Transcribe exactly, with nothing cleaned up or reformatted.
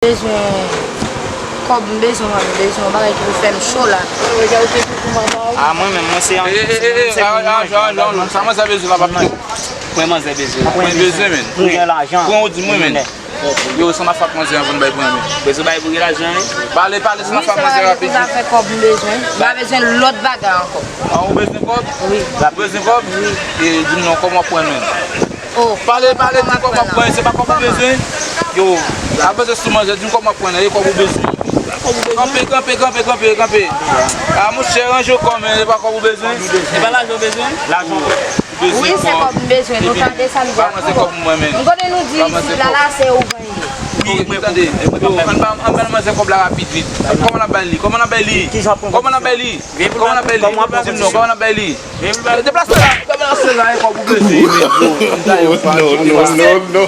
bezwen kòb, m bezwen, mwen, m bezwen yon bagay ki pou fè m cho la. A mwen menm, mwen se yon. Sa manzè bezwen la, pa pito. Mwen manzè bezwen. Mwen bezwen, men. Pran ou di mwen, men. Yo, san afak manzè an, pou n bay pou mwen, men. Bezwen bay pou gen lajan, wi. Pale, pale, san afak manzè rapid. Wi, se bagay pou zafè kòb m bezwen. M pa bezwen lòt bagay ankò. An, ou bezwen kòb? Wi. Ou bezwen kòb? Wi. E, di m non, kòman w ap pran, men? Pale, pale, di kòb w ap pran, se pa kòb ou bezwen? Yo, a bezwen sou manzè, di m kòb w ap pran, e kòb ou bezwen? Kanpe, kanpe, kanpe, kanpe, kanpe. A, monchè, ranje w kò, men, e pa kòb ou bezwen? E pa lajan ou bezwen? Lajan ou bezwen. Wi, se kòb m bezwen, nou tande sa m di a. Ba manzè kòb mwen, men. M konnen nou di isit la, la se ou ganye. Wi, tande. Ann ba, ann ba manzè kòb la rapid, vit. Kòman n ap bay li? Kòman n ap bay li? Kòman n ap bay li? Kòman n ap bay li? Di m non, kòman n ap bay li? Deplase la, deplase la, e kòb ou bezwen, men, bro. Ann taye yon pa. Non, non, non, non.